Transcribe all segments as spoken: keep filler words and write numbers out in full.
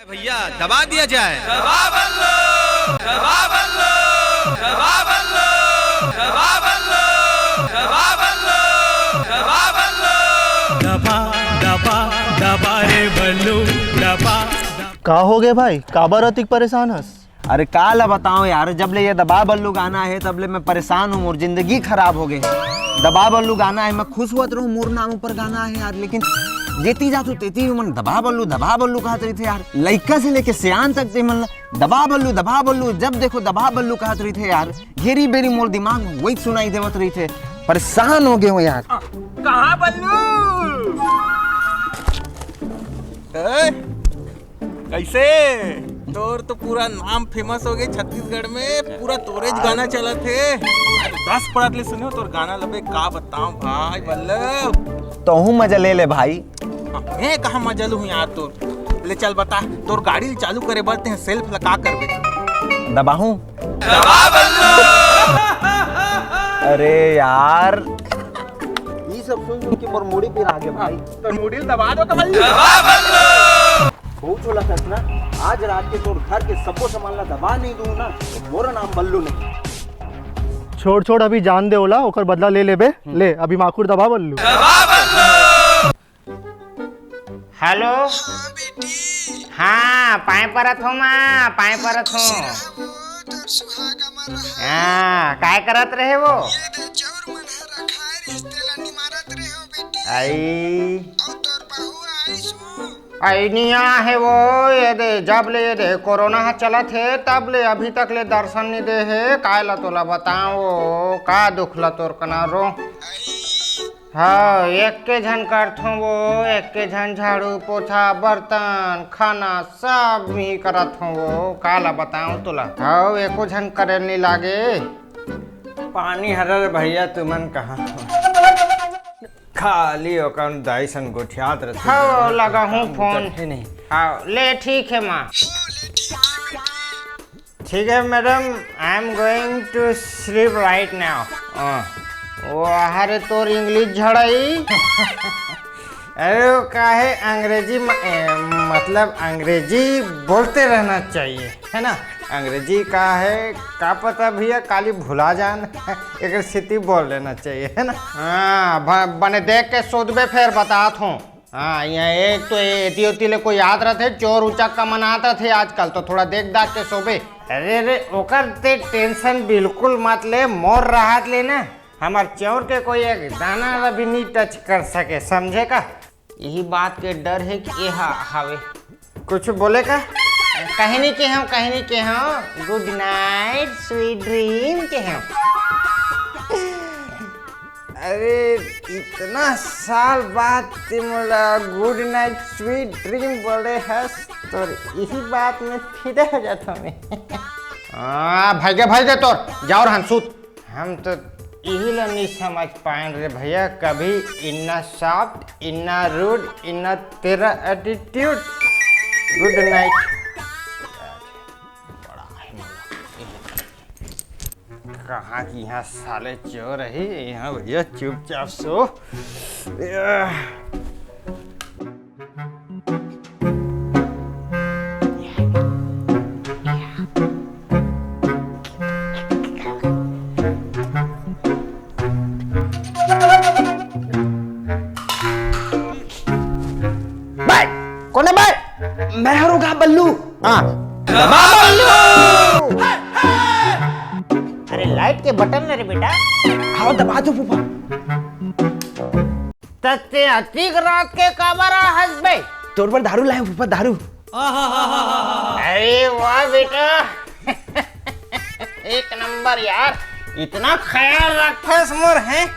भैया, दबा दिया जाए। दबा बल्लू, दबा बल्लू, दबा बल्लू, दबा बल्लू, दबा बल्लू, दबा बल्लू। दबा, दबा, दबा रे बल्लू, दबा। का हो गए भाई, काबर अतिक परेशान हस? अरे का ला बताओ यार, जब ले ये दबा बल्लू गाना हे तब ले मैं परेशान हूँ, मोर जिंदगी खराब हो गए। दबा बल्लू गाना हे, मैं खुश होत रहूँ, मोर नाम ऊपर गाना हे यार, लेकिन जेती जाथो तेती मन दबा बल्लू, दबा बल्लू कहत रहिथे यार। लइका से लेके सियान तक ते मन ला दबा बल्लू, दबा बल्लू, जब देखो दबा बल्लू कहत रहिथे यार। घेरी बेरी मोर दिमाग वही सुनाई देवत रहिथे, परेशान हो गए हो यार। कहाँ बल्लू? ए? कैसे? तोर तो पूरा नाम फेमस हो गए छत्तीसगढ़ में, पूरा तोरेज गाना चलत हे। दस पड़त ले सुने हो तोर गाना लबे, का बताओ भाई बल्लू। तोहू मजा ले ले भाई। हाँ, मैं कहाँ मजा लूँ यार तोर? ले चल बता, तोर गाड़ी ल चालू करे बर ते सेल्फ ला का करबे? दबाहूँ? दबा बल्लू। अरे यार, ये सब सुन सुन के मोर मुड़ी पिरा गे भाई। तो मुड़ी ल दबा दो तो भाई। दबा बल्लू। बहुत छोला सच ना, आज रात के तोर घर के सबो सामान ला दबा नहीं दूँ ना, तो मोर नाम बल्लू नहीं। छोड़ छोड़, अभी जान दे ओला, ओकर बदला ले लेबे। ले अभी माखुर दबा बल्लू। दबा बल्लू। हेलो। हाँ बेटी। हाँ, पाए परत हो माँ, पाए परत हो। खुशी रहो, तोर सुहाग अमर रहो। हाँ, काय करत रहे वो? ये दे चाउर मन हर रखाए रिश्ते ला निमारत रहे हो बेटी। आई। अउ तोर बहू आइस हो। आई निया हे वो, ये दे, जब ले ये दे कोरोना ह चलत हे, तब ले अभी तक ले दर्शन नहीं दे हे। काय ला तोला बताओ, का दुख ला तोर कना रो? आई। हाँ, एक के झन करथों वो, एक के झन झाड़ू, पोछा, बर्तन, खाना सब ही करत हों वो, का ला बताऊं तोला। हाँ, एको झन करे नहीं लागे। पानी हरर भैया तुमन कहाँ? खाली ओकर दाई सन गोठियात रथे। हाँ, लगा हूँ फोन। नहीं। हाँ, ले ठीक है माँ। ठीक है madam, I am going to sleep right now। हाँ। वो हरे तोर इंग्लिश झड़ाई। अरे वो का है अंग्रेजी म-, ए, मतलब अंग्रेजी बोलते रहना चाहिए, है ना? अंग्रेजी का है का पता भैया, काली भुला जान। एक सिटी बोल लेना चाहिए, है ना? हाँ, ब-, बने देख के सोदबे, फिर बतात हूँ। हाँ, यहाँ एक तो एती ओती ले कोई आत रथे, चोर उचक्का मन आत रथे आजकल, तो थोड़ा देख दाख के सोबे। अरे रे, ओकर ते टेंशन बिल्कुल मत ले, मोर राहत ले ना, हमर चोर के कोई एक दाना ला भी नहीं टच कर सके, समझे का? यही बात के डर है कि ये हा-, हावे। कुछ बोले का? कहीं नहीं के हम, कहीं नहीं के हम, good night sweet dream के हम। अरे, इतना साल बाद ते मोला good night sweet dream बोले हस, तोर यही बात में फिदा हो जाता मैं। हाँ, भाई के, भाई के तोर, जाओ रहन सूत। हम तो यही ला नहीं समझ पाएन रे भैया, कभी इन्ना सॉफ्ट, इन्ना रूड, इन्ना तेरा एटीट्यूड। गुड नाइट। बड़ा है। कहाँ की यहाँ साले चोर है, यहाँ भैया चुपचाप सो। बे, कोन हे बे? मैं हरूँ का बल्लू। हाँ। दबा बल्लू। अरे लाइट के बटन ना रे बेटा। हाँ, दबा दो फूफा। त ते अतिक रात के काबर आ हस बे? तोर बर दारू लाए फूफा, दारू। अरे वाह बेटा। एक नंबर यार, इतना ख्याल रखथस मोर, हैं?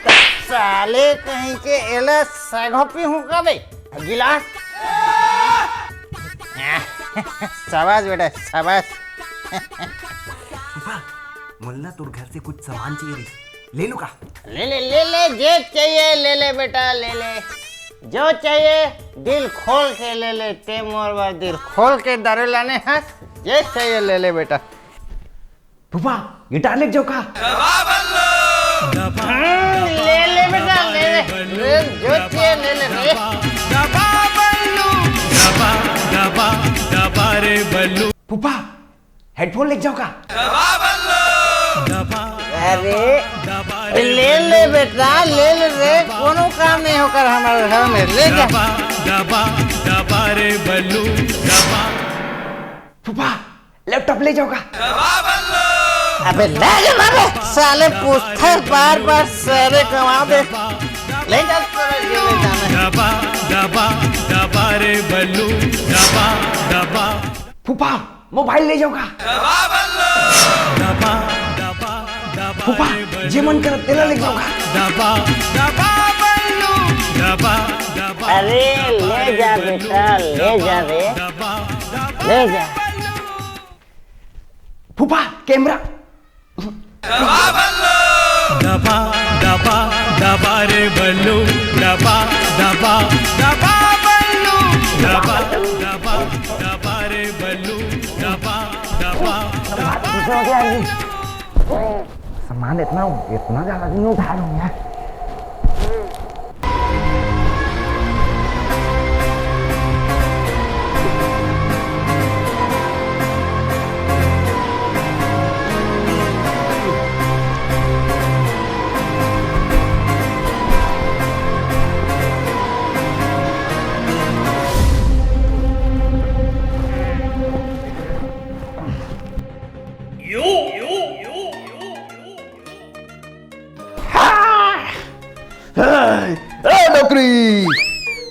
त साले कहीं के एला सैगो पीहूं का बे? गिलास। शाबाश बेटा, शाबाश। फूफा, मोला ना तोर घर से कुछ सामान चाहिए रहिस, ले लूं का? ले ले, ले ले, जे चाहिए ले ले बेटा, ले ले। जो चाहिए दिल खोल के ले ले, ते मोर बर दिल खोल के दारू लाने हस, जे चाहिए ले ले बेटा। फूफा, गिटार लेके जाओ का? हाँ, ले ले बेटा, ले ले। ले, जो चाहिए ले ले रे। दबा बल्लू, दबा, दबा, फूफा, हेडफोन लेके जाओ का? अरे, ले ले बेटा, ले ले रे, कोनो काम नहीं होकर हमारे घर में, ले जा। फूफा, लैपटॉप ले जाओ का? अबे ले जा ना बे, साले पूछते बार बार, साले कमा दे। ले जा, साले, ले जाना है। फूफा, मोबाइल ले जाओ का? फूफा, जे मन करत तेला ले जाओ का? अरे ले जा बेटा, ले जा रे, ले जा। फूफा, कैमरा। दबा दबा दबा रे बल्लू, दबा दबा दबा बल्लू, दबा दबा दबा रे बल्लू, दबा दबा दबा। सामान इतना, इतना ज्यादा नहीं उठा लूंगा। ए, ए, डोकरी,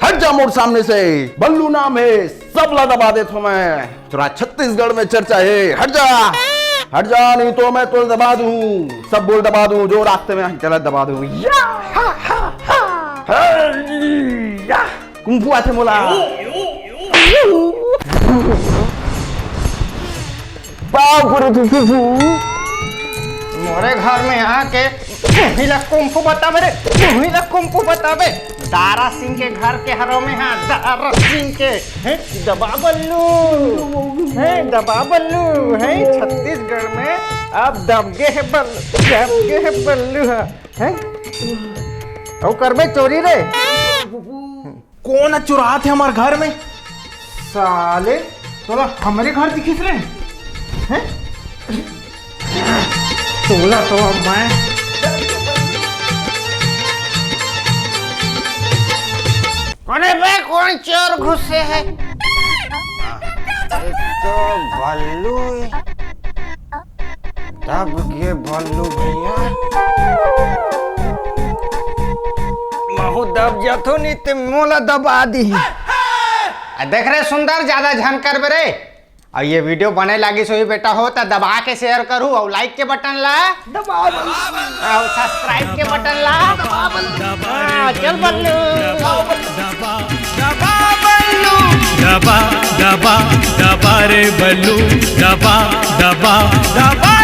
हट जा मोर सामने से। बल्लू नाम है, सब ला दबा देथों मैं। पूरा छत्तीसगढ़ में चर्चा है। हट जा, हट जा, नहीं तो मैं तुला दबा दूं, सब बोल दबा दूं, जो रास्ते में आही तेला दबा दूं। या, हा, हा, हा। हे, या, कुंफू आथे मोला। पाव करो तू फूफू। मोरे घर में आके तुही ला कुंफू बताबे रे, तुही ला कुंफू बताबे। दारा सिंह के घर के हरो में, हाँ, दारा सिंह के। हैं, दबा बल्लू, हैं, दबा बल्लू, हैं, छत्तीसगढ़ में अब दबगे है बल्लू, दबगे है बल्लू, हाँ, हैं? अउ करबे चोरी रे। कोन ह चुरात हे हमर घर में? साले, तोला हमरे घर दिखिस रे? हैं? तोला तो अब मैं कोने बे, कोन चोर घुसे हे? ए तो भल्लू हे। दब गे भल्लू भैया। महू दब जाथो, नहीं ते मोला दबा दी। आ देख रे सुंदर, ज्यादा झन करबे रे। अउ ये वीडियो बने लागिस होही बेटा हो, त दबा के शेयर करू अउ लाइक के बटन ला दबा दो। अउ सब्सक्राइब के बटन ला दबा दो। हाँ, चल बल्लू। दबा, दबा, दबा बल्लू। दबा, दबा, दबा रे बल्लू। दबा, दबा, दबा